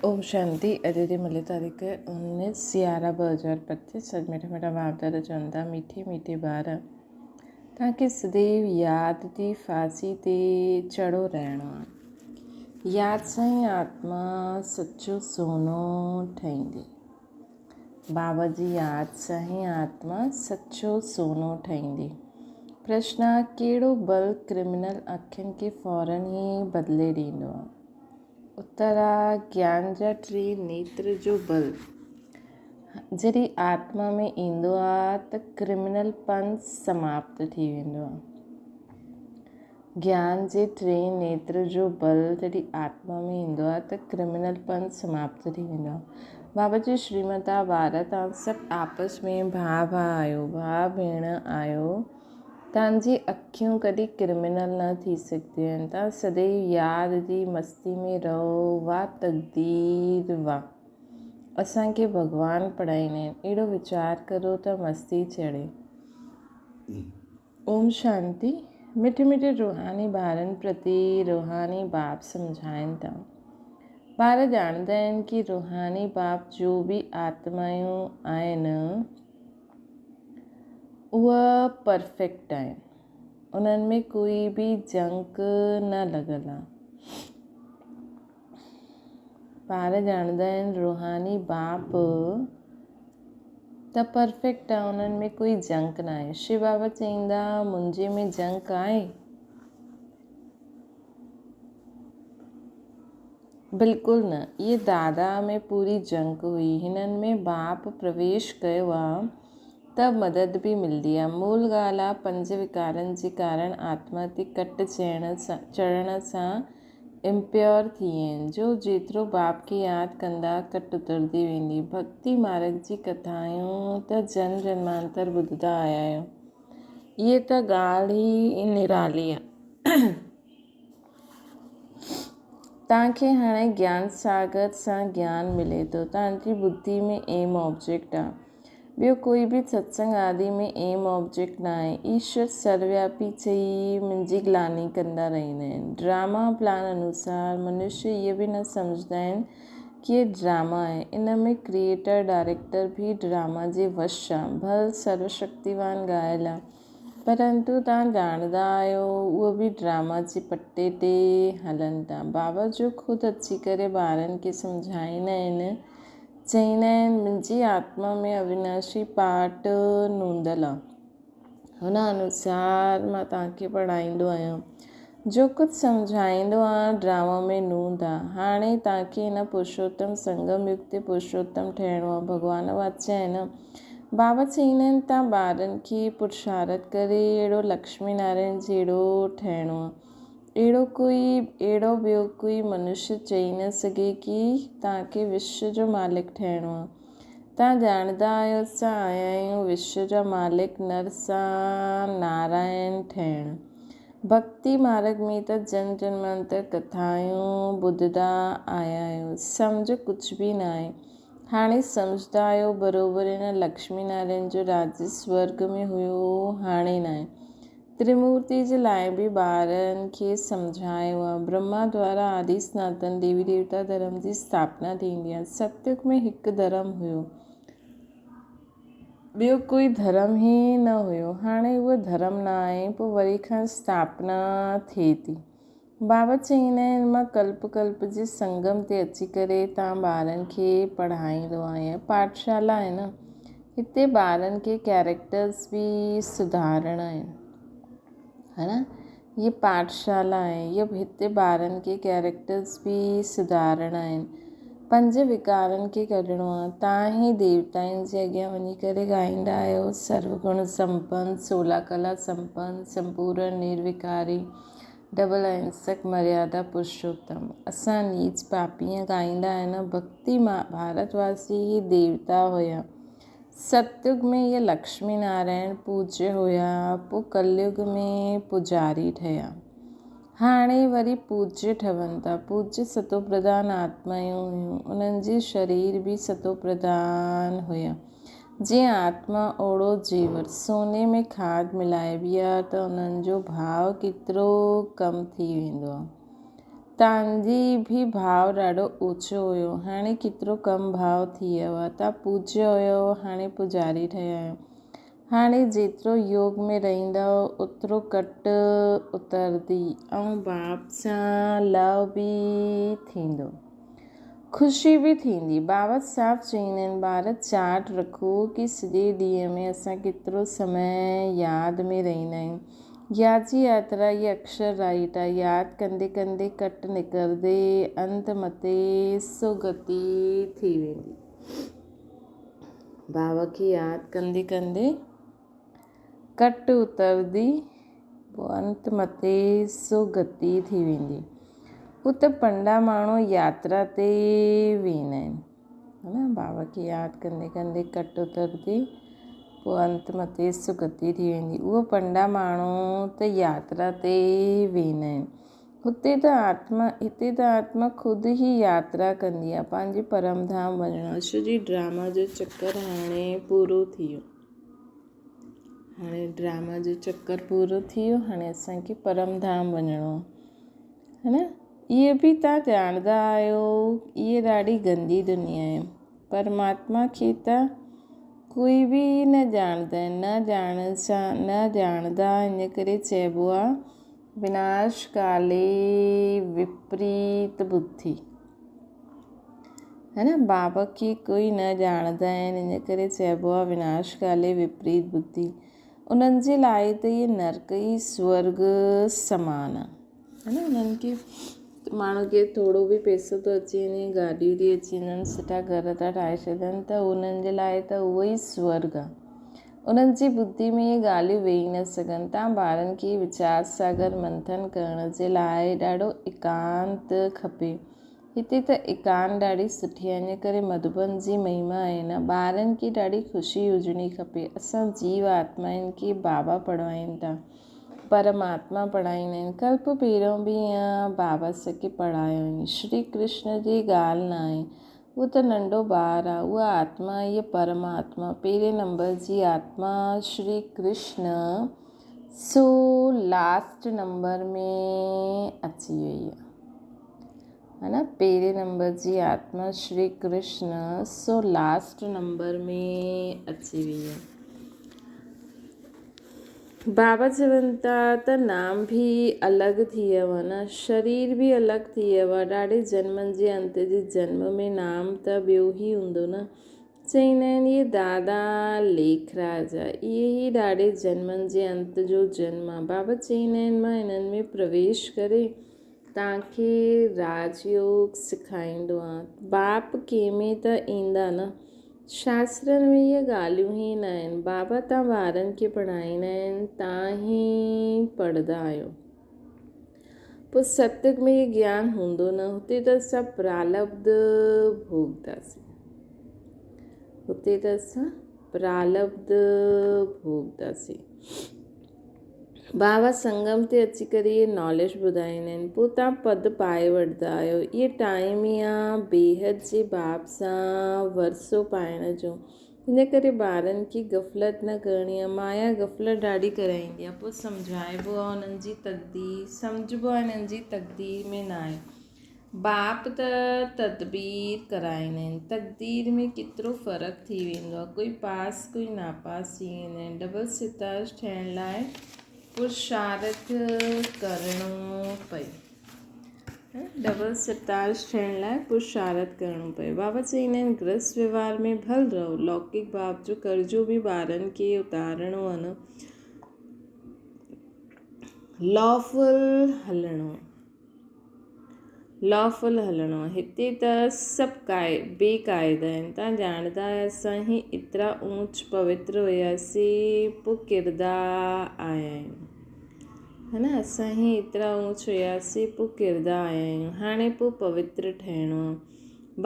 اوم شانتي اڄ جي ملي تاريخ انيس يارهن 2025 اڄ مٺا مٺا باپ دادا چون ٿا مٺي مٺي ٻار توهان کي سديو ياد جي ڦاسي تي چڙهو رهڻو آهي ياد سان ئي آتما سچو سونو ٺهيندي بابا جي ياد سان ئي آتما سچو سونو ٺهيندي پرشن آ ڪهڙو بل ڪرمنل اکين کي فورن ئي بدلي ڏيندو آهي اترا گيان جا ٽي نيتر جو بل جڏهن آتما ۾ ايندو آ ته ڪرمنل پن سماپت ٿي ويندو آ. گيان جي ٽئين نيتر جو بل جڏهن آتما ۾ ايندو آ ته ڪرمنل پن سماپت ٿي ويندو آ. بابا جي شريمت آ ٻار توهان سڀ آپس ۾ ڀاء ڀاء آهيو، ڀاء ڀيڻ آهيو. توهان جي اکيون ڪڏهن ڪرمنل نه ٿي سگهنديون آهن. توهان سدائين ياد جي مستي ۾ رهو. واهه تقدير واهه. اسان کي ڀڳوان پڙهائيندا آهن. اهڙو ويچار ڪرو ته مستي چڙهي. اوم شانتي. مٺي مٺي روحاني ٻارن پرتي روحاني باپ سمجهائين ٿا. ٻار ڄاڻندا آهن ڪي روحاني باپ جو به آتمايون آهن. اهي پرفيڪٽ آهن انهن ۾ ڪوئي به جنڪ نه لڳل آهي ٻار ڄاڻندا آهن روحاني باپ ته پرفيڪٽ آهي انهن ۾ ڪوئي جنڪ نه آهي شو بابا چئيندا منهنجي ۾ جنڪ آهي بلڪل نه، اهي دادا ۾ پوري جنگ هئي. هنن ۾ باپ پرويش ڪيو آ ته مدد به ملدي آ. مول ڳالهه آ پنج وڪارن جي ڪارڻ آتما تي ڪٽ چڙهڻ سان امپيور ٿي آهن. جو جيترو باپ کي ياد ڪندا ڪٽ اترندي ويندي. ڀڳتي مارڳ جي ڪٿائون ته جنم جنمانتر ٻڌندا آيا آهيو. اهي ته ڳالهه ئي نرالي آ. توهان کي هاڻي گيان ساگر سان گيان ملي ٿو. توهان جي ٻڌي ۾ ايم آبجيڪٽ آ. ٻيو ڪوئي به ستسنگ آدي ۾ ايم آبجيڪٽ نه آهي. ايشور سروياپي چئي منهنجي گلاني ڪندا رهندا آهن. ڊراما پلان انوسار منشيه اهي به نه سمجهندا آهن ڪي هي ڊراما آهي. ان ۾ ڪريئيٽر ڊائريڪٽر به ڊراما جي وش آ. ڀل سروشڪتيوان ڳايل آ. پرنتو توهان ڄاڻندا آهيو اهو به ڊراما جي پٽي تي هلن ٿا. بابا جو خود اچي ڪري ٻارن کي سمجهائيندا آهن، چئيندا آهن منهنجي آتما ۾ اويناشي پاٽ نوندل آهي، هن انوسار مان توهان کي پڙهائيندو آهيان. جو ڪجهه سمجهائيندو آهيان ڊراما ۾ نوند آهي. هاڻي توهان کي هن پرشوتم سنگم يگ تي پرشوتم ٺهڻو آهي. ڀڳوان واچ آهي نه. بابا چئيندا آهن ته ٻارن کي پرشارت ڪري اهڙو لڪشمي نارائڻ جهڙو ٺهڻو آهي. اهڙو ڪوئي اهڙو ٻيو ڪوئي منشيه چئي نه سگهي ڪي توهان کي وشو جو مالڪ ٺهڻو آهي. توهان ڄاڻندا آهيو اسان آيا آهيون وشو جا مالڪ نر سان نارائڻ ٺهڻ. ڀڳتي مارڳ ۾ ته جنم جنمانتر ڪٿائون ٻڌندا آيا آهيو. سمجهه ڪجهه به ناهي. هاڻي سمجهندا آهيو بروبر هن لڪشمي نارائڻ جو راڄ سورڳ ۾ هيو هاڻي ناهي. ترمورتي جي لاء به ٻارن کي سمجهايو آهي. برهما دوارا آدي سناتن ديوي ديوتا ڌرم جي اسٿاپنا ٿيندي آهي. ستيگ ۾ هڪ ڌرم هيو. ٻيو ڪوئي ڌرم ئي نه هيو. هاڻي اهو ڌرم نه آهي پوء وري کان اسٿاپنا ٿئي ٿي. بابا چئيندا آهن، مان ڪلپ ڪلپ جي سنگم تي اچي ڪري توهان ٻارن کي پڙهائيندو آهيان. پاٺشالا آهي نه، هتي ٻارن کي ڪيريڪٽرز به سڌارڻا آهن. ها نه، هي پاٺشالا آهي، هي هتي ٻارن کي ڪيريڪٽرز به سڌارڻا آهن. پنج وڪارن کي ڪڍڻو آهي. توهان ئي ديوتائن جي اڳيان وڃي ڪري ڳائيندا آهيو، سرو گڻ سمپن، سولا ڪلا سمپن، سمپورن نروڪاري. ڊبل اهنسڪ مريادا پرشوتم. اسان نيچ پاپي ائين ڳائيندا آهن. ڀڳتي مان ڀارت واسي ئي ديوتا هيا. ستيگ ۾ اهي لڪشمي نارائڻ پوجيه هيا پوء ڪليگ ۾ پوڄاري ٺهيا. هاڻي وري پوجيه ٺهن ٿا. پوجيه ستوپرڌان آتمايون هيون. انهن جي شرير به ستوپرڌان هيا. جيئن آتما اوڙو زيور، سوني ۾ کاڌ ملائبي آ ته انهن جو ڀاء ڪيترو ڪم ٿي ويندو آ. تان جي به ڀاء ڏاڍو اوچو هيو، هاڻي ڪيترو ڪم ڀاء ٿي ويو آهي. تان پوڄيه هيو، هاڻي پوڄاري ٺهيا آهيو. هاڻي جيترو يوگ ۾ رهندؤ اوترو ڪٽ اترندي ۽ باپ سان لئه به ٿيندو. خوشي به ٿيندي. بابا صاحب چئيندا آهن ٻار چارٽ رکو ڪي سڄي ڏينهن ۾ اسان ڪيترو سمي ياد ۾ رهندا آهيون. ياد جي ياترا هي اڪشر رائيٽ آهي. ياد ڪندي ڪندي ڪٽ نڪرندي انت متي سوگتي ٿي ويندي. بابا کي ياد ڪندي ڪندي ڪٽ اترندي پوء انت متي سوگتي ٿي ويندي. هو ته پنڊا ماڻهو ياترا تي ويندا آهن. ها نه بابا کي ياد ڪندي ڪندي ڪٽ اترندي پوء انت متي سگتي ٿي ويندي. اهو پنڊا ماڻهو ته ياترا تي ويندا آهن. هتي ته آتما هتي ته آتما خود ئي ياترا ڪندي آهي پنهنجي پرم ڌام وڃڻ آهي. ڇو جي ڊراما جو چڪر هاڻي پورو ٿي ويو. هاڻي ڊراما جو چڪر پورو ٿي ويو هاڻي اسان کي پرم ڌام وڃڻو آهي. ها نه اهي به توهان ڄاڻندا آهيو اهي ڏاڍي گندي دنيا آهي. پرماتما کي ته ڪوئي به نه ڄاڻندا آهن نه ڄاڻڻ سان نه ڄاڻندا ان ڪري چئبو آهي وناش ڪالي وپريت ٻڌي ها نه بابا کي ڪوئي نه ڄاڻندا آهن ان ڪري چئبو آهي وناش ڪالي وپريت ٻڌي انهن جي لاء ته اهي نرڪ ئي سورڳ سمان آهي ها نه انهن کي ماڻهو کي ٿورو به پئسو ٿو اچي وڃي گاڏيون ٿي اچي وڃن سٺا گهر ٿا ٺاهي ڇڏن ته انهن جي لاء ته اهو ئي سورڳ آهي انهن جي ٻڌي ۾ اهي ڳالهيون ويهي نه سگهن ٿا. ٻارن کي ويچار ساگر منٿن ڪرڻ جي لاء ڏاڍو ايڪانت کپي. هتي ته ايڪانت ڏاڍي سٺي آهي، ان ڪري مڌوبن جي مهما آهي نه. ٻارن کي ڏاڍي خوشي هجڻي کپي. اسان جيو آتمائن کي بابا پڙهائين ٿا. پرماتما پڙهائيندا آهن. ڪلپ پهريون به ائين بابا سکي پڙهايو هئائين. شري ڪرشن جي ڳالهه نه آهي. هو ته ننڍو ٻار آ، اها آتما هيء پرم آتما، پهرين نمبر جي آتما شري ڪرشن سو لاسٽ نمبر ۾ اچي وئي آ. ها نه پهرين نمبر جي آتما شري ڪرشن سو لاسٽ نمبر ۾ اچي وئي آ. بابا چون ٿا ته نام به الڳ ٿي ويو آهي نه شرير به الڳ ٿي ويو آهي ڏاڍي جنمن جي انت جي جنم ۾ نام ته ٻيو ئي هوندو نه چئيندا آهن اهي دادا ليکراج آهي اهي ئي ڏاڍي جنمن جي انت جو جنم آهي بابا چئيندا آهن مان انهن ۾ پرويش ڪري توهان کي راج يوگ سکائيندو آهيان باپ ڪنهن ۾ ته ايندا نه شاسترن ۾ اهي ڳالهيون ئي نه آهن. بابا تان ٻارن کي پڙهائيندا آهن، تان ئي پڙهندا آهيو. پوء ستيگ ۾ اهي گيان هوندو نه، هتي ته اسان پرالبڌ ڀوڳداسين. هتي ته اسان پرالبڌ ڀوڳداسين. بابا سنگم تي اچي ڪري اهي ناليج ٻڌائيندا آهن پوء توهان پد پائي وٺندا آهيو اهي ٽائيم ئي آ بيحد جي باب سان ورثو پائڻ جو ان ڪري ٻارن کي غفلت نه ڪرڻي آ مايا غفلت ڏاڍي ڪرائيندي آ پوء سمجهائبو آ انهن جي تقدير سمجهبو آ انهن جي تقدير ۾ ناهي باپ ته تدبير ڪرائيندا آهن. تقدير ۾ ڪيترو فرق ٿي ويندو آهي. ڪوئي پاس ڪوئي ناپاس ٿي ويندا آهن. ڊبل ستارج ٺهڻ لاء پرشارٿ ڪرڻو پئي. ڊبل ستارج ٺهڻ لاء پرشارٿ ڪرڻو پئي. بابا چئيندا آهن گرهست وهنوار ۾ ڀل رهو. لوڪڪ باپ جو قرضو به ٻارن کي اتارڻو آهي نه. لافل هلڻو. لافل هلڻو. هتي ته سڀ بي قاعدا آهن. تان ڄاڻندا آهيو اسان هي ايترا اونچ پوتر هياسين پوء ڪردا آيا آهيون. ها نه اسان هي ايترا اونچ هياسين پوء ڪردا آيا آهيون. هاڻي پوء پوتر ٺهڻو آهي.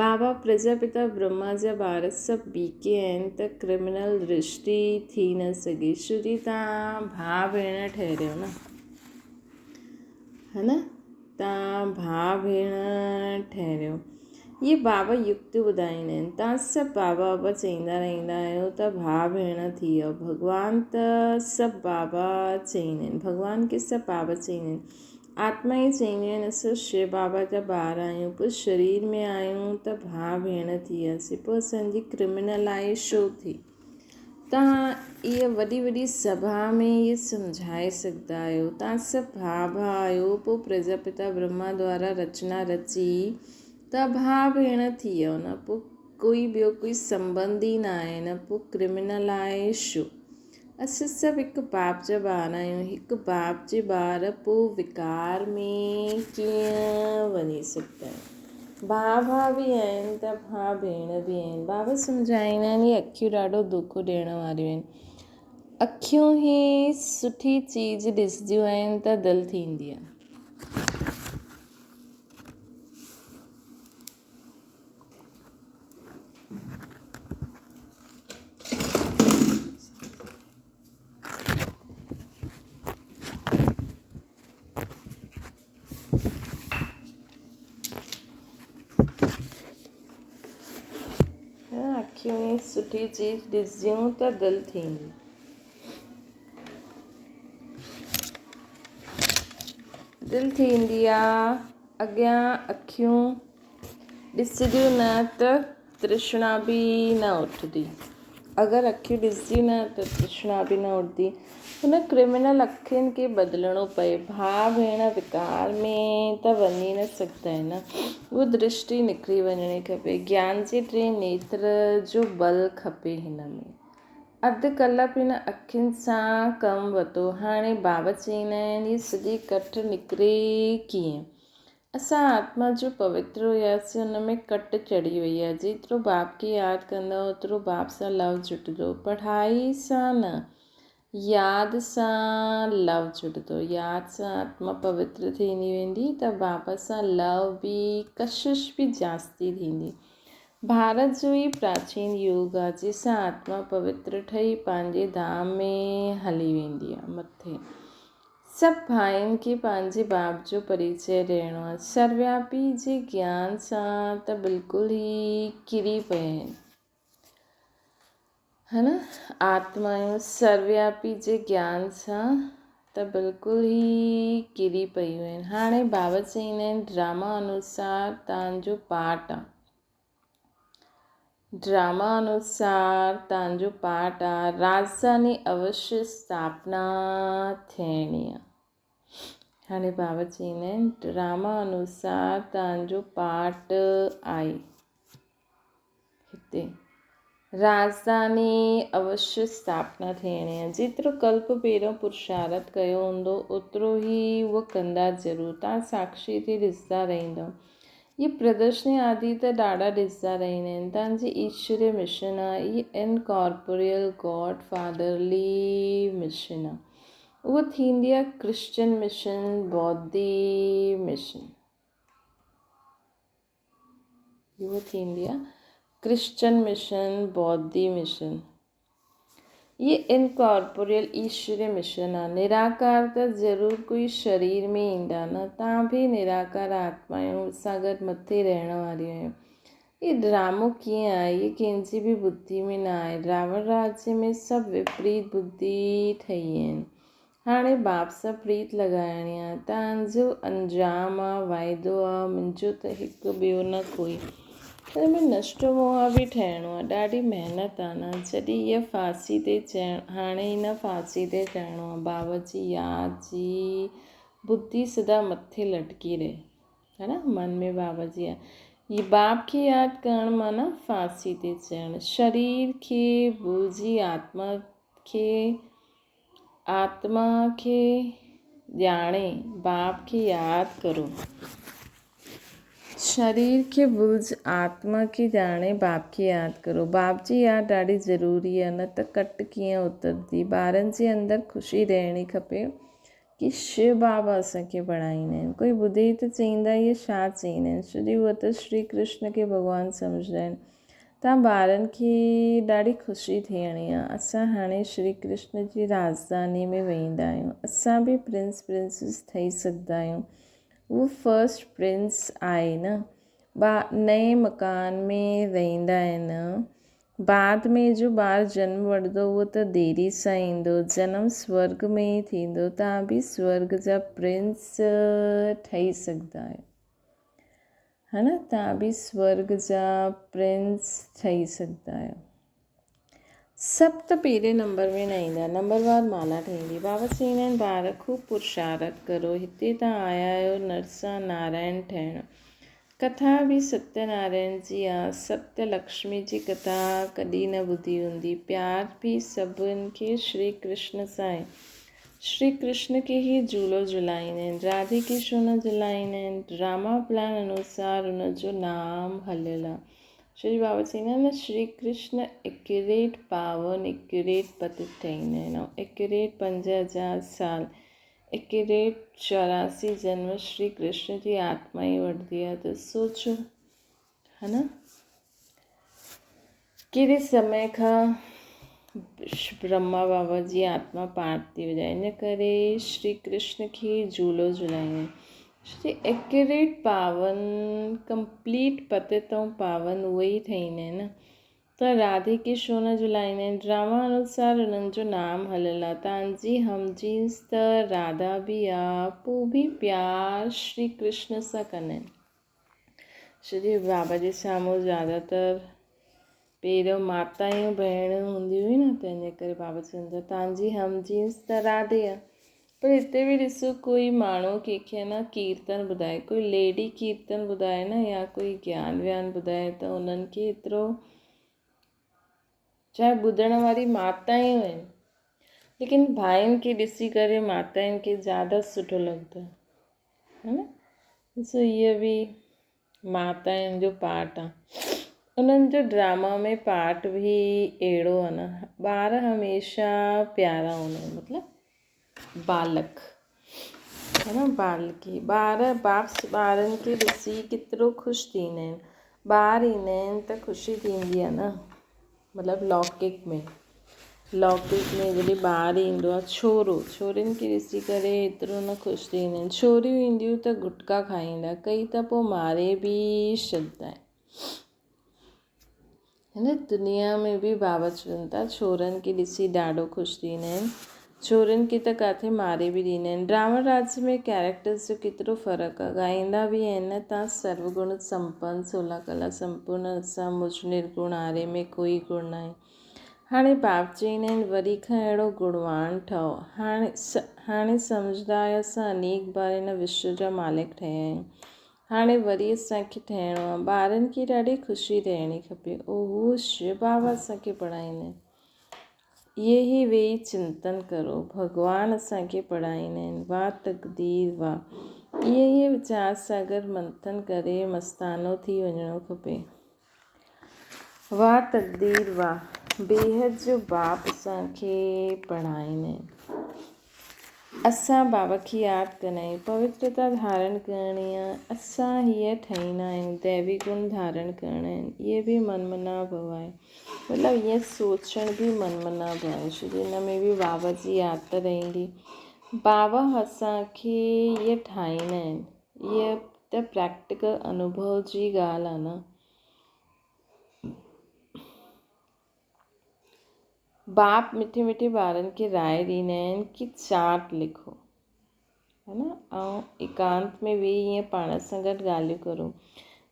بابا پرجاپتا برهما جا ٻار سڀ بي ڪي آهن ته ڪرمنل درشٽي ٿي نه سگهي. شري تان ڀاء ڀيڻ ٺهريو نه. ها نه تان ڀاء ڀيڻ ٺهريو. اهي بابا يڪتيون ٻڌائيندا آهن. تان سڀ بابا بابا چئيندا رهندا آهيو ته ڀاء ڀيڻ ٿي ويو. ڀڳوان ته سڀ بابا چئيندا آهن. ڀڳوان کي سڀ بابا چئيندا آهن. آتما ئي چئينديون آهن اسان شو بابا جا ٻار آهيون پوء شرير ۾ آيون ته ڀاء ڀيڻ ٿي وياسين پوء اسان جي ڪرمنل آهي ڇو ٿي؟ توهان اها وڏي وڏي سڀا ۾ اهي سمجهائي سگهندا آهيو توهان سڀ ڀاء ڀاء آهيو پوء پرجاپتا برهما دوارا رچنا رچي ته ڀاء ڀيڻ ٿي ويو نه پوء ڪوئي ٻيو ڪوئي سنٻنڌ ئي نه آهي نه پوء ڪرمنل آهي ڇو؟ اسين سڀ هڪ باپ جا ٻار آهيون، هڪ باپ جي ٻار پوء وڪار ۾ ڪيئن وڃي سگهندا آهن؟ ڀاء ڀاء به آهن ته ڀاء ڀيڻ به آهن. بابا سمجهائيندا آهن هي اکيون ڏاڍو دوکو ڏيڻ واريون آهن. اکيون هي سٺي چيز ڏسنديون آهن ته دل ٿيندي آهي. اکيون ئي سٺي چيز ڏسجيون ته دل ٿيندي. دل ٿيندي آ اڳيان اکيون ڏسجيون نه ته ترشنا به نه اٿندي. اگر اکيون ڏسجي نه ته ترشنا به نه اٿندي. هن ڪرمنل اکين کي بدلڻو پئي. ڀاء ڀيڻ وڪار ۾ ته وڃي نه سگهندا آهن. اها درشٽي نڪري وڃڻي کپي. گيان جي ٽئين نيتر جو ٻل کپي هن ۾. اڌ ڪلپ هن اکين سان ڪم ورتو. هاڻي بابا چئيندا آهن هي سڄي ڪٽ نڪري ڪيئن؟ اسان آتما جو پوتر هياسين ان ۾ ڪٽ چڙهي وئي آهي. جيترو باپ کي ياد ڪندؤ اوترو باپ سان لو جڙندو. پڙهائي سان نه ياد سان لو جڙندو. ياد سان آتما پوتر ٿيندي ويندي ته بابا سان لو به ڪشش به جاستي ٿيندي. ڀارت جو هي پراچين يوگ آ، جنهن سان آتما پوتر ٺهي پنهنجي ڌام ۾ هلي ويندي آ. مٿي سڀ ڀائين کي پنهنجي باپ جو پريچئه ڏيڻو آ. سروياپي جي گيان سان ته بلڪل ئي ڪري پيا آهن. ها نه؟ آتمائون سروياپي جي گيان سان ته بلڪل ئي ڪري پيون آهن. هاڻي بابا چئيندا آهن ڊراما انوسار تان جو پارٽ آ. ڊراما انوسار تان جو پارٽ آ. راجڌاني اوشيه اسٿاپنا ٿيڻي آ. هاڻي بابا چئيندا آهن ڊراما انوسار تان جو پارٽ آهي. هتي راڄڌاني اوشيه اسٿاپنا ٿيڻي آهي. جيترو ڪلپ پهريون پرشارٿ ڪيو هوندو اوترو ئي اهو ڪندا ضرور. توهان ساکشي ٿي ڏسندا رهندؤ. اهي پردرشني آدي ته ڏاڍا ڏسندا رهندا آهن. توهان جي ايشوري مشن آهي. اهي انڪارپوريل گاڊ فادرلي مشن آهي. اهو ٿيندي آهي ڪرسچن مشن، بودي مشن. اهو ٿيندي آهي ڪرسچن مشن، بودي مشن. اهي انڪارپوريل ايشوري مشن آهي. نراڪار ته ضرور ڪوئي شرير ۾ ايندا نه. تان به نراڪار آتما آهيون، اسان گڏ مٿي رهڻ واريون آهيون. هي ڊرامو ڪيئن آهي؟ هي ڪنهن جي به ٻڌي ۾ نه آهي. راوڻ راجيه ۾ سڀ وپريت ٻڌي ٺهي آهن. هاڻي باپ سان پريت لڳائڻي آ. تنهنجو انجام آ، واعدو آ، منهنجو ته هڪ ٻيو نه ڪوئي. هن ۾ نشٽو موها به ٺهڻو آ. ڏاڍي محنت آ نه. جڏهن هيء ڦاسي تي چڙهڻ، هاڻي هن ڦاسي تي چڙهڻو آ. بابا جي ياد جي ٻڌي سدا مٿي لٽڪي رهي. ها نه من ۾ بابا جي ياد. هي باپ کي ياد ڪرڻ معنيٰ ڦاسي تي چڙهڻ. شرير کي ڀلجي آتما کي آتما کي ڄاڻي باپ کي ياد ڪرو. شرير کي ڀلج آتما کي ڄاڻي باپ کي ياد ڪرو. باپ جي ياد ڏاڍي ضروري آهي نه ته ڪٽ ڪيئن اترندي. ٻارن جي اندر خوشي رهڻي کپي ڪي شو بابا اسان کي پڙهائيندا آهن. ڪوئي ٻڌي ته چئيندا اهي ڇا چئيندا آهن ڇو جي اهي ته شري ڪرشن کي ڀڳوان سمجهندا آهن. تان ٻارن کي ڏاڍي خوشي ٿيڻي آ. اسان هاڻي شري ڪرشن جي راڄڌاني ۾ ويندا آهيون. اسان به پرنس پرنسز ٺهي سگهندا آهيون. هو فرسٽ پرنس آهي نه. ٻا نئين مڪان ۾ رهندا آهن. بعد ۾ جو ٻار جنم وٺندو اهو ته ديري سان ايندو. جنم سورڳ ۾ ئي ٿيندو. توهان به سورڳ جا پرنس ٺهي سگهندا آهيو. ها نه توهان به سورڳ جا پرنس ٺهي سگهندا آهيو. سڀ ته پهرين نمبر ۾ نه ايندا. نمبر وار مالا ٺهندي. بابا چئيندا آهن ٻار خوب پرشارٿ ڪرو. هتي توهان آيا آهيو نرسان نارائڻ ٺهڻ. ڪٿا به ستيه نارائڻ جي آ، ستيه لڪشمي جي ڪٿا ڪڏهن نه ٻڌي هوندي. پيار به سڀن کي شري ڪرشن سان آهي. شري ڪرشن کي ئي جهولو جهلائيندا آهن، راڌي کي ڇو نه جهلائيندا آهن؟ ڊراما پلان انوسار ان جو نام هليل آ. شري بابا چئيندا آهن نه شري ڪرشن ايڪيوريٽ پاون ايڪيوريٽ پتت ٺهيندا آهن ۽ ايڪيوريٽ 5000 سال ايڪيوريٽ 84 جنم شري ڪرشن جي آتما ئي وٺندي آهي ته سوچو ها نه ڪهڙي سمي کان برهما بابا جي آتما پار ٿي وڃي ان ڪري شري ڪرشن کي جهولو جهلائيندا شري ايڪيوريٽ پاون ڪمپليٽ پتت ۽ پاون اهي ئي ٺهيندا آهن نه ته راڌي کي ڇو نه جهلائيندا آهن. ڊراما انوسار انهن جو نام هليل آ. تان جي هم جنس ته راڌا به آ پو به پيار شري ڪرشن سان ڪندا آهن. شري بابا جي سامهون زياده تر پهريون ماتايون ڀيڻون هونديون هيون نه تنهن جي ڪري بابا چون ٿا تان جي هم جنس ته راڌي آ. پر هتي به ڏسو ڪوئي ماڻهو ڪنهن کي نه ڪيرتن ٻڌائي ڪوئي ليڊي ڪيرتن ٻڌائي نه يا ڪوئي گيان ويان ٻڌائي ته انهن کي ايترو چاهي ٻڌڻ واري ماتائون آهن ليڪن ڀائين کي ڏسي ڪري ماتائن کي زياده سٺو لڳندو آهي نه ڏسو هيء به ماتائن جو پارٽ آ انهن جو ڊراما ۾ پارٽ به اهڙو آ نه ٻار هميشه پيارا هوندا آهن مطلب بالڪ ها نه بالڪي ٻار باپ ٻارن کي ڏسي ڪيترو خوش ٿيندا آهن ٻار ايندا آهن ته خوشي ٿيندي آ نه مطلب لوڪڪ ۾ لوڪڪ ۾ جڏهن ٻار ايندو آهي ڇورو ڇورين کي ڏسي ڪري ايترو نه خوش ٿيندا آهن ڇوريون اينديون ته گٽڪا کائيندا ڪئي ته پوء ماري به ڇڏندا آهن هن دنيا ۾ به بابا چون ٿا ڇورن کي ڏسي ڏاڍو خوش ٿيندا آهن ڇورين کي ته ڪاٿي ماري به ڏيندا آهن. ڊراما راڄ ۾ ڪيريڪٽرز جو ڪيترو فرق آ. ڳائيندا به آهن نه تان سرو گڻ سمپن سولا ڪلا سمپورن اسان مجھ نرگڻ آري ۾ ڪوئي گڻ ناهي. هاڻي باپ چئيندا آهن وري کان اهڙو گڻوان ٺهو. هاڻي هاڻي سمجهندا آهيو اسان انيڪ بار هن وشو جا مالڪ ٺهيا آهيون. هاڻي وري اسان کي ٺهڻو آ. ٻارن کي ڏاڍي خوشي رهڻي کپي. اوهو شو بابا اسان کي پڙهائيندا آهن. اهي ئي ويهي چنتن ڪرو. ڀڳوان اسان کي پڙهائيندا آهن. واهه تقدير واهه. اهي ئي ويچار ساگر منٿن ڪري مستانو ٿي وڃڻو کپي. واهه تقدير واهه. بيحد جو باپ اسان کي پڙهائيندا آهن. اسان بابا کي ياد ڪندا آهيون. پوترتا ڌارڻ ڪرڻي آهي. اسان هيء ٺهيندا آهيون. ديوي گڻ ڌارڻ ڪرڻا آهن. اهي به من منا ڀو آهي. مطلب ائين سوچڻ به من منا ڀو آهي. ڇو جو ان ۾ به بابا جي ياد ته رهندي. بابا اسان کي اهي ٺاهيندا آهن. اهي ته پريڪٽيڪل انوڀو جي ڳالهه آهي نه. باپ مٺي مٺي ٻارن کي راء ڏيندا آهن ڪي چارٽ لکو ها نه ۽ ايڪانت ۾ ويهي ائين پاڻ سان گڏ ڳالهيون ڪرو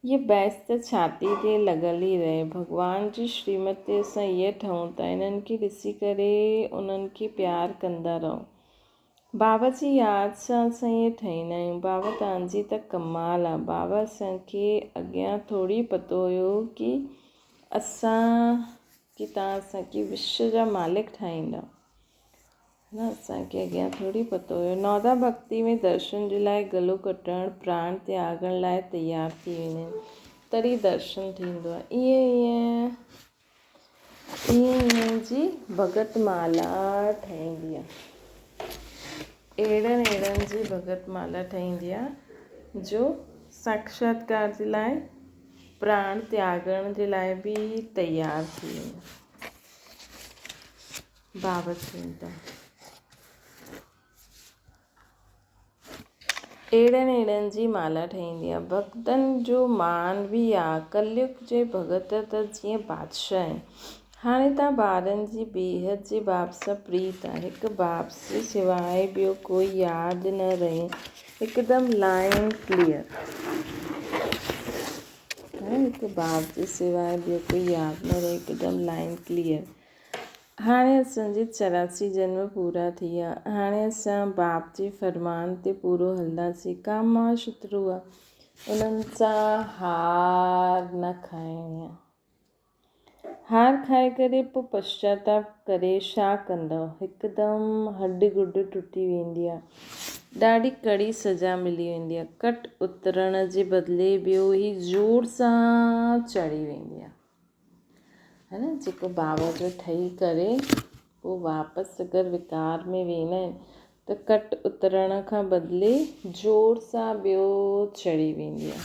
هيء بحث ته ڇاتي تي لڳل ئي رهي ڀڳوان جي شريمت تي اسان ائين ٺهون ٿا انهن کي ڏسي ڪري انهن کي پيار ڪندا رهو بابا جي ياد سان اسان ائين ٺهيندا آهيون بابا توهان جي ته ڪمال آ بابا اسان کي اڳيان ٿوري پتو هيو ڪي اسان ڪي توهان اسان کي وشو جا مالڪ ٺاهيندا. نه اسان کي اڳيان ٿوري پتو هيو. نودا ڀڳتي ۾ درشن جي لاء گلو ڪٽڻ، پراڻ تياڳڻ لاء تيار ٿي ويندا آهن. تڏهن درشن ٿيندو آهي. ائين ائين ائين ائين جي ڀڳت مالا ٺهندي آهي. اهڙن اهڙن جي ڀڳت مالا ٺهندي آهي جو ساڪشاتڪار جي لاء پراڻ تياڳڻ جي لاء به تيار ٿي وڃو. بابت چون ٿا. اهڙن اهڙن جي مالا ٺهيندي آ. ڀڳتن جو مان به آ. ڪليگ جي ڀڳت ته جيئن بادشاهه آهن. هاڻي تان ٻارن جي بيحد جي باب سان پريت آ. هڪ باب جي سواء ٻيو ڪوئي ياد نه رهين. هڪدم لائين ڪليئر. هڪ باب جي سواء ٻيو ڪوئي ياد نه رهي. هڪدم لائين ڪليئر. هاڻي اسان جي 84 جنم پورا ٿي ويا. هاڻي اسان باپ جي فرمان تي پورو هلنداسين. ڪام مها شترو آ، انهن سان هار نه کائڻي آ. هار کائي ڪري پوء پشچاتاپ ڪري ڇا ڪندؤ؟ هڪدم هڏ گڏ ٽٽي ويندي آ. ڏاڍي ڪڙي سزا ملي ويندي آ. ڪٽ اترڻ جي بدلي ٻيو ئي زور سان چڙهي ويندي آ. ها نه جيڪو بابا جو ٺهي ڪري پوء واپس اگر وڪار ۾ ويندا آهن ته ڪٽ اترڻ کان بدلي زور سان ٻيو چڙهي ويندي آهي.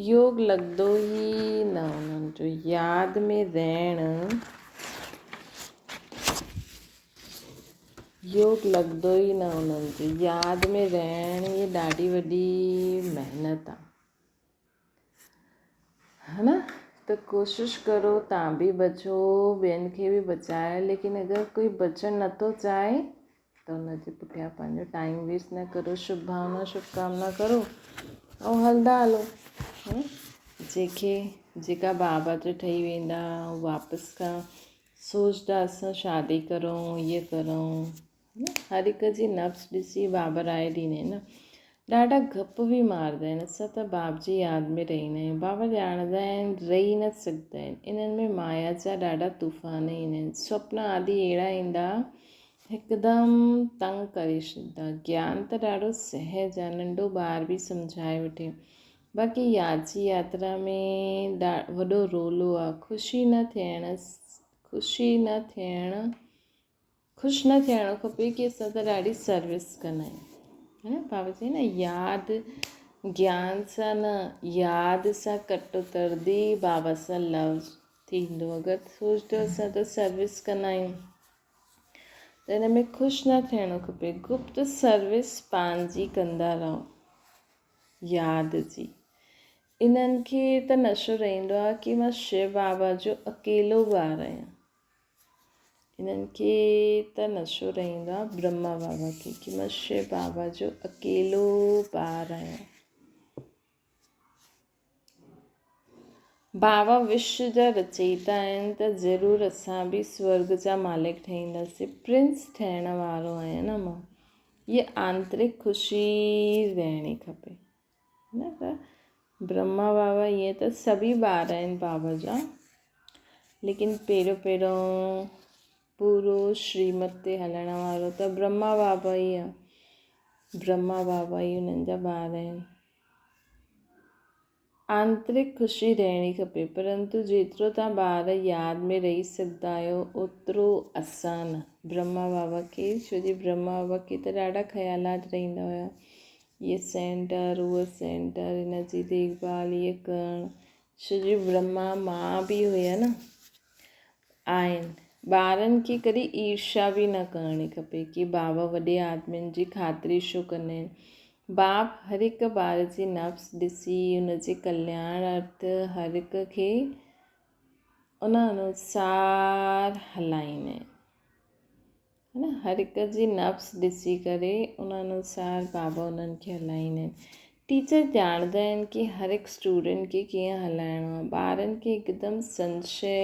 يوگ لڳندو ئي نه انهن جو ياد ۾ رهڻ يوگ لڳندو ئي نه انهن جو ياد ۾ رهڻ ئي ڏاڍي وڏي محنت آهي. ها نه ته ڪوشش ڪرو تان به بچو ٻين کي به بچايو ليڪن اگر ڪوئي بچڻ نٿو چاهي ته ان جي پٺيان پنهنجو ٽائيم ويسٽ نه ڪرو شڀ ڀاونا شڀ ڪامنا ڪرو ۽ هلندا هلو جيڪي جيڪا بابا جو ٺهي ويندا واپس کان سوچدا اسان شادي ڪرون هيء ڪرون هر هڪ جي نبض ڏسي باب راء ڏيندا آهن. ڏاڍا گپ به ماردا آهن. اسان ته باب جي ياد ۾ رهندا آهيون. بابا ڄاڻندا آهن، رهي نه سگهندا آهن. انهن ۾ مايا جا ڏاڍا طوفان ايندا آهن. سپنا آدي اهڙا ايندا، هڪدم تنگ ڪري ڇڏيندا. گيان ته ڏاڍو سهج آهي، ننڍو ٻار به سمجهائي وٺي. باقي ياد جي ياترا ۾ وڏو رولو آهي. خوشي نه ٿيڻ، خوشي نه ٿيڻ. خوش نه ٿيڻو کپي ڪي اسان ته ڏاڍي سروس ڪندا آهيون ها نه بابا چئي نه ياد گيان سان نه ياد سان ڪٽ اتردي بابا سان لو ٿيندو اگر سوچدو اسان ته سروس ڪندا آهيون ته هن ۾ خوش نه ٿيڻو کپي گپت سروس پنهنجي ڪندا رهو ياد جي انهن کي ته نشو رهندو آهي ڪي مان شو بابا جو اڪيلو ٻار آهيان انهن کي ته نشو رهندو آهي برهما بابا کي ڪي مان شو بابا جو اڪيلو ٻار آهيان. بابا وشو جا رچيتا آهن ته ضرور اسان به سورگ جا مالڪ ٺهينداسين. پرنس ٺهڻ وارو آهيان نه مان. هيء آنترڪ خوشي رهڻي کپي. نه ته برهما بابا ائين ته سڀئي ٻار آهن بابا جا ليڪن پهريون پهريون پورو شريمت تي هلڻ وارو ته برهما بابا ئي آهي برهما بابا ئي انهن جا ٻار آهن آنترڪ خوشي رهڻي کپي پرنتو جيترو تان ٻار ياد ۾ رهي سگهندا آهيو اوترو آسان برهما بابا کي ڇو جي برهما بابا کي ته ڏاڍا خيالات رهندا هيا هيء سينٽر، هوء سينٽر، هن جي ديک ڀال، هيء ڪرڻ. ڇو جو برهما ماء به هئي نه. آهن. ٻارن کي ڪڏهن ايرشا به نه ڪرڻي کپي ڪي بابا وڏي آدمين جي خاطري ڇو ڪندا آهن. باپ هر هڪ ٻار جي نفس ڏسي ان جي ڪلياڻ ارٿ هر هڪ کي ان انوسار هلائيندا آهن. ها نه هر هڪ جي نبض ڏسي ڪري ان انوسار بابا انهن کي هلائيندا آهن ٽيچر ڄاڻندا آهن ڪي هر هڪ اسٽوڊنٽ کي ڪيئن هلائڻو آهي ٻارن کي هڪدم سنشي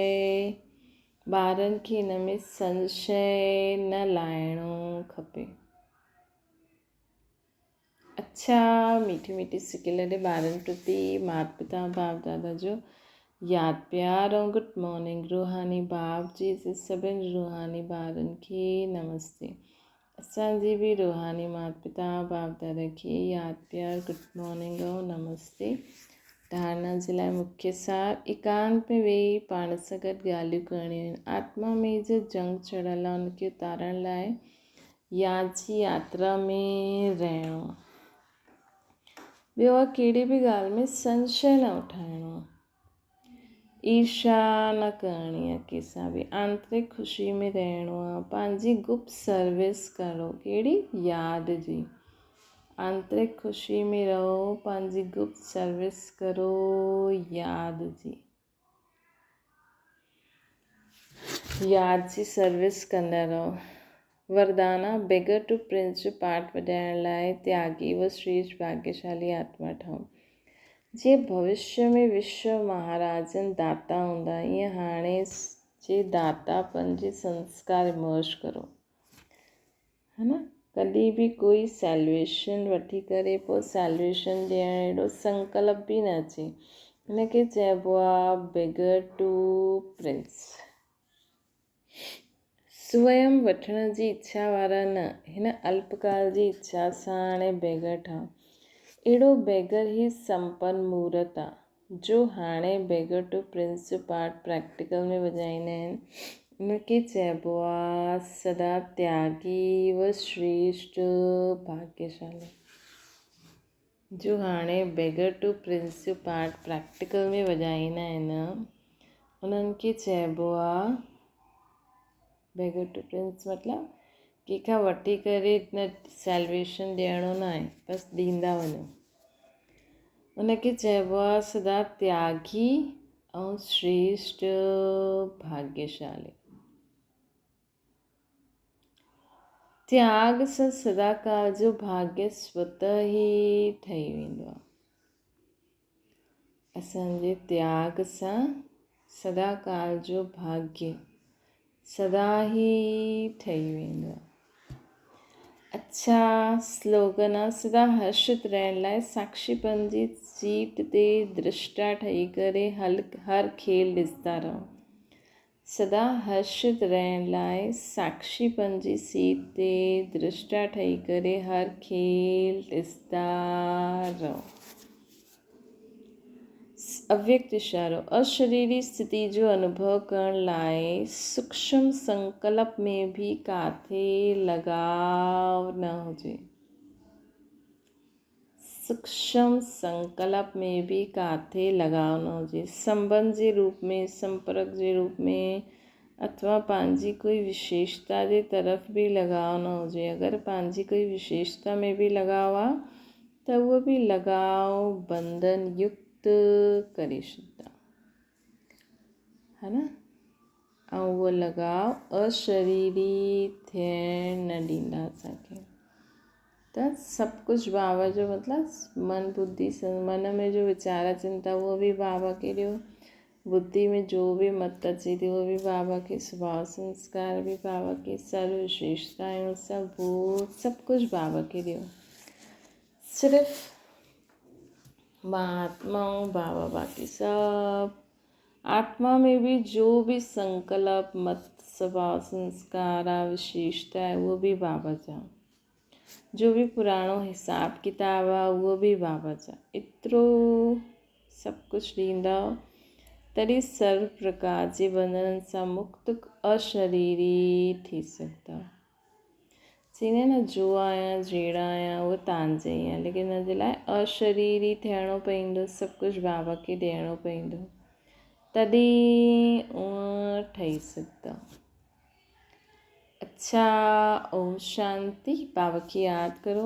ٻارن کي هن ۾ سنشي نه لاهڻو کپي. اڇا ميٺي ميٺي سڪيلڙي ٻارن پرتي مات پتا باپ دادا جو ياد پيار ۽ گڊ مارننگ روحاني باپ جي سڀن روحاني ٻارن کي نمستي اسان جي به روحاني مات پتا باپ دادا کي ياد پيار گڊ مارننگ ۽ نمستي ڌارنا جي لاء مکيه سار ايڪانت ۾ ويهي پاڻ سان گڏ ڳالهيون ڪرڻيون آهن آتما ۾ جو جنگ چڙهيل آهي ان کي اتارڻ لاء ياد جي ياترا ۾ رهڻو. ٻيو آ ڪهڙي به ڳالهه ۾ سنشي نه اٺائڻو آ. ايرشا نه ڪرڻي آ ڪنهن سان به. آنترڪ خوشي ۾ رهڻو آ. پنهنجي گپت سروس ڪرو. ڪهڙي؟ ياد جي. آنترڪ خوشي ۾ رهو، پنهنجي گپت سروس ڪرو، ياد جي. ياد جي سروس ڪندا رهو. وردانا، بيگر ٽو پرنس جو پارٽ وڄائڻ لاء تياڳي و شريشٺ ڀاڳيشالي آتما ٺهو. جيئن ڀوشيه ۾ وشو مهاراجن داتا هوندا، ائين هاڻي جي داتاپن جي سنسڪار امرج ڪرو. ها نه؟ ڪڏهن به ڪوئي سيلويشن وٺي ڪري پوء سيلويشن ڏيڻ اهڙو سنڪلپ به نه اچي. هن کي چئبو آ بيگر ٽو پرنس. سوئم وٺڻ جي اڇا وارا نه، هن الپڪال جي اڇا سان هاڻي بيگر ٺهو. اهڙو بيگر هي سمپن مورت آ. جو هاڻي بيگر ٽو پرنس جو پارٽ پريڪٽيڪل ۾ وڄائيندا آهن ان کي چئبو آ سدا تياڳي و شريشٽ ڀاگيشالي. جو هاڻي بيگر ٽو پرنس جو پارٽ پريڪٽيڪل ۾ وڄائيندا آهن انهن کي چئبو آ بيگر ٽو پرنس مطلب ڪنهن کان وٺي ڪري نه سيلويشن ڏيڻو نه آهي بس ڏيندا وڃو. ان کي چئبو آهي سدا تياڳي ۽ شريشٽ ڀاگيشالي. تياڳ سان سدا ڪال جو ڀاگيه سوتح ئي ٺهي ويندو آهي. اسان جي تياڳ سان سدا ڪال جو ڀاگيه سدا ئي ٺهي ويندو آهي. اڇا سلوگن آ سدا هرشت رهڻ لاء ساڪشيپن جي سيٽ تي درشٽا ٺهي ڪري هر کيل ڏسندا رهو. سدا هرشت رهڻ لاء ساڪشيپن جي سيٽ تي درشٽا ٺهي ڪري هر کيل ڏسندا رهو. اويڪت اشارو، اشريري اسٿتي جو انوڀو ڪرڻ لاء سوڪشم سنڪلپ ۾ به ڪاٿي لڳاء نه هجي. سوڪشم سنڪلپ ۾ به ڪاٿي لڳاء نه هجي. سنٻنڌ جي روپ ۾، سمپرڪ جي روپ ۾ اٿوا پنهنجي ڪوئي وشيشتا جي طرف به لڳاء نه هجي. اگر پنهنجي ڪوئي وشيشتا ۾ به لڳاء آ ته اهو به لڳاء بنڌن يڪت ڪري ڇڏندا ها نه ۽ اهو لڳاء اشريري ٿيڻ نه ڏيندا اسان کي ته سڀ ڪجهه بابا جو مطلب من ٻڌي من ۾ جو ويچار اچن ٿا اهو به بابا کي ڏيو ٻڌي ۾ جو به مت اچي ٿي اهو به بابا کي سڀاء سنسڪار به بابا کي سرو وشيشتائون سڀ سڀ ڪجهه بابا کي ڏيو صرف مان آتما هون بابا باقي سڀ آتما ۾ به جو به سنڪلپ مت سڀاء سنسڪار آ وشيشتا آهي اهو به بابا جا جو به پراڻو حساب ڪتاب آ اهو به بابا جا ايترو سڀ ڪجهه ڏيندا تڏهن سرو پرڪار جي بنڌنن سان مڪت اشريري ٿي سگهندا. چيندا نه جو آهيان جهڙا آهيان اهو تانجي ئي آهيان ليڪن ان جي لاء اشريري ٿيڻو پوندو سڀ ڪجهه بابا کي ڏيڻو پوندو تڏهن اهو ٺهي سگهندا. اڇا اوم شانتي بابا کي ياد ڪرو.